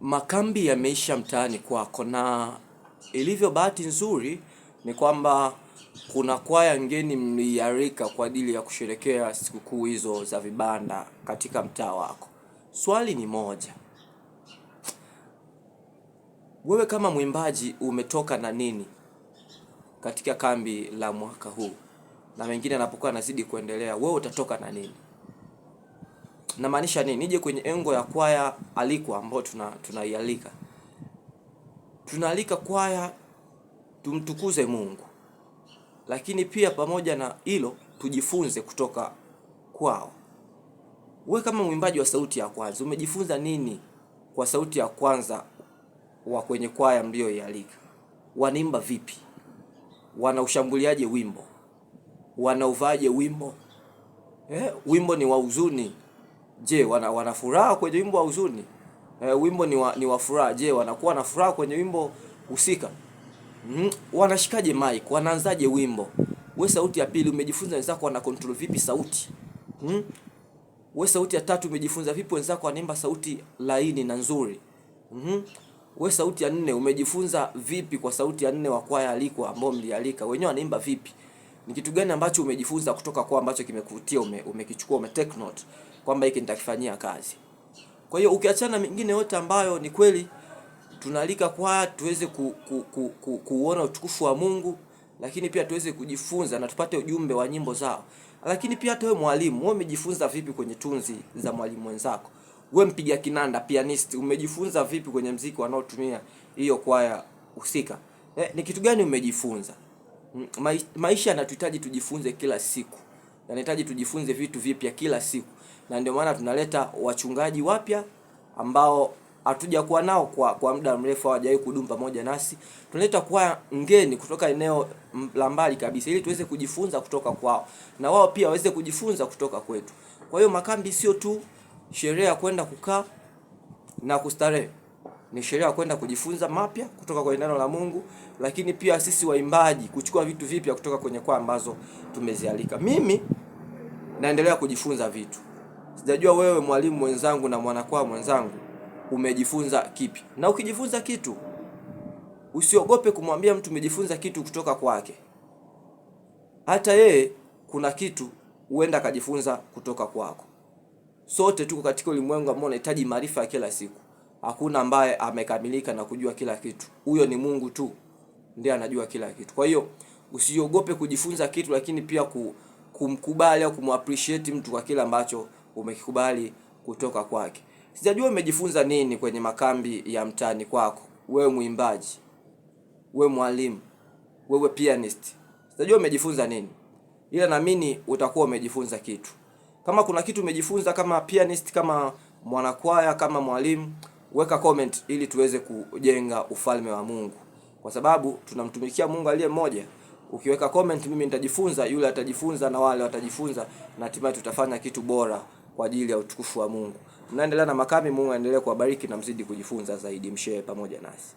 Makambi yameisha mtaani kwako, na ilivyo bahati nzuri ni kwamba kuna kwaya ngeni mliialika kwa ajili ya kusherekea sikukuu hizo za vibanda katika mtaa wako. Swali ni moja, wewe kama mwimbaji umetoka na nini katika kambi la mwaka huu? Na mengine yanapokuwa yanazidi kuendelea, wewe utatoka na nini? Namaanisha nini? Nije kwenye engo ya kwaya alikwa ambayo tunaialika, tunaalika kwaya tumtukuze Mungu, lakini pia pamoja na hilo tujifunze kutoka kwao. We kama mwimbaji wa sauti ya kwanza umejifunza nini kwa sauti ya kwanza wa kwenye kwaya mlioialika? Wanaimba vipi? Wanaushambuliaje wimbo? Wanauvaje wimbo? Wimbo ni wa huzuni. Je, wana furaha kwenye wimbo wa huzuni? Wimbo ni wa furaha. Je, wanakuwa na furaha kwenye wimbo husika? Wanashikaje mic? Wanaanzaje wimbo? We sauti ya pili umejifunza wenzako wana control vipi sauti? We sauti ya tatu umejifunza vipi wenzako wanaimba sauti laini na nzuri? We sauti ya nne umejifunza vipi kwa sauti ya nne wa kwaya alikwa ambao mlialika? Wenyewe wanaimba vipi? Ni kitu gani ambacho umejifunza kutoka kwa ambacho kimekuvutia, umekichukua, ume take note kwamba hiki nitakifanyia kazi. Kwa hiyo ukiachana mingine yote ambayo ni kweli tunaalika kwaya tuweze kuona utukufu wa Mungu, lakini pia tuweze kujifunza na tupate ujumbe wa nyimbo zao. Lakini pia hata wewe mwalimu, wewe umejifunza vipi kwenye tunzi za mwalimu mwenzako? Wewe mpiga kinanda pianist, umejifunza vipi kwenye mziki wanaotumia hiyo kwaya husika? Ni kitu gani umejifunza? Maisha yanatuhitaji tujifunze kila siku, yanahitaji tujifunze vitu vipya kila siku, na ndio maana tunaleta wachungaji wapya ambao hatujakuwa nao kwa muda mrefu, hawajawahi kudumu pamoja nasi. Tunaleta kwaya ngeni kutoka eneo la mbali kabisa, ili tuweze kujifunza kutoka kwao na wao pia waweze kujifunza kutoka kwetu. Kwa hiyo makambi sio tu sherehe ya kwenda kukaa na kustarehe, ni sherehe ya kwenda kujifunza mapya kutoka kwenye neno la Mungu, lakini pia sisi waimbaji kuchukua vitu vipya kutoka kwenye kwaya ambazo tumezialika. Mimi naendelea kujifunza vitu. Sijajua wewe mwalimu mwenzangu na mwanakwaya mwenzangu umejifunza kipi? Na ukijifunza kitu usiogope kumwambia mtu umejifunza kitu kutoka kwake. Hata yeye kuna kitu huenda akajifunza kutoka kwako. Sote tuko katika ulimwengu ambao unahitaji maarifa ya kila siku. Hakuna ambaye amekamilika na kujua kila kitu. Huyo ni Mungu tu ndiye anajua kila kitu. Kwa hiyo usiogope kujifunza kitu, lakini pia kumkubali au kumappreciate mtu kwa kile ambacho umekikubali kutoka kwake. Sijajua umejifunza nini kwenye makambi ya mtaani kwako, wewe mwimbaji, wewe mwalimu, wewe pianist. Sijajua umejifunza nini, ila naamini utakuwa umejifunza kitu. Kama kuna kitu umejifunza kama pianist, kama mwanakwaya, kama mwalimu, weka comment ili tuweze kujenga ufalme wa Mungu, kwa sababu tunamtumikia Mungu aliye mmoja. Ukiweka comment, mimi nitajifunza, yule atajifunza, na wale watajifunza, na hatimaye tutafanya kitu bora kwa ajili ya utukufu wa Mungu. Mnaendelea na makambi, Mungu aendelee kuwabariki na mzidi kujifunza zaidi. Mshare pamoja nasi.